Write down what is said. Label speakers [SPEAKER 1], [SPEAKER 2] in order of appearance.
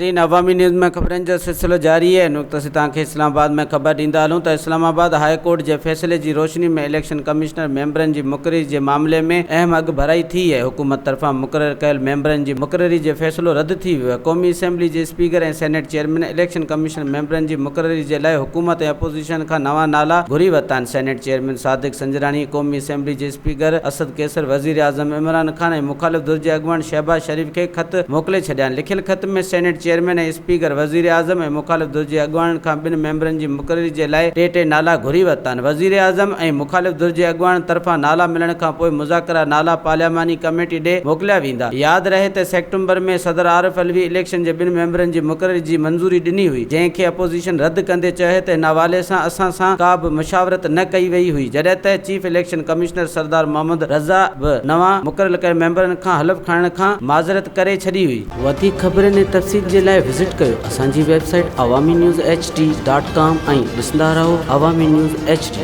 [SPEAKER 1] ناظرين عوامي نيوز ۾ خبرن جو سلسلو جاري آهي ان وقت اسين توهان کي اسلام آباد ۾ خبر ڏيندا هلون ته اسلام آباد هاء ڪورٽ جي فيصلي جي روشني ۾ اليڪشن ڪمشنر ميمبرن جي مقرري جي معاملي ۾ اهم اڳڀرائي ٿي آهي حڪومت طرفان مقرر ڪيل ميمبرن جي مقرري جي فيصلو رد ٿي ويو آهي قومي اسيمبلي جي speaker ۽ senate chairman election commission ميمبرن جي مقرري جي لاء حڪومت ۽ اپوزيشن کان نوان نالا گهري ورتا آهن سينيٽ چيئرمين صادق سنجراڻي قومي اسيمبلي جي اسپيڪر اسد قيصر وزيراعظم عمران خان ۽ مخالف ڌر جي اڳواڻ شهباز شريف کي خط موڪلي ڇڏيا آهن. لکيل خط ۾ سينيٽ چيئرمين ۽ اسپيڪر وزيراعظم ۽ مخالف ڌر جي اڳواڻن کان ٻن ميمبرن جي مقرري جي لاء ٽي ٽي نالا گهري ورتا آهن. وزيراعظم ۽ مخالف ڌر جي اڳواڻن طرفان نالا ملڻ کانپوء مذاڪرا نالا پارلياماني ڪميٽي ڏي موڪليا ويندا. ياد رهي ته سيپٽمبر ۾ صدر عارف علوي اليڪشن جي ٻن ميمبرن جي مقرري جي منظوري ڏني هئي جنهن کي اپوزيشن رد ڪندي چيو ته ان حوالي سان اسان سان ڪا به مشاورت نه ڪئي وئي هئي جڏهن ته chief election commissioner Sardar Muhammad Raza به نوان مقرر ڪيل ميمبرن کان حلف کڻڻ کان معذرت ڪري ڇڏي هئي. وڌيڪ خبرن ۽ تفصيل جي لاء وزٽ ڪيو اسان جي website Awami news H D dot com ۽ ڏسندا رهو عوامي نيوز ايڇ ڊي.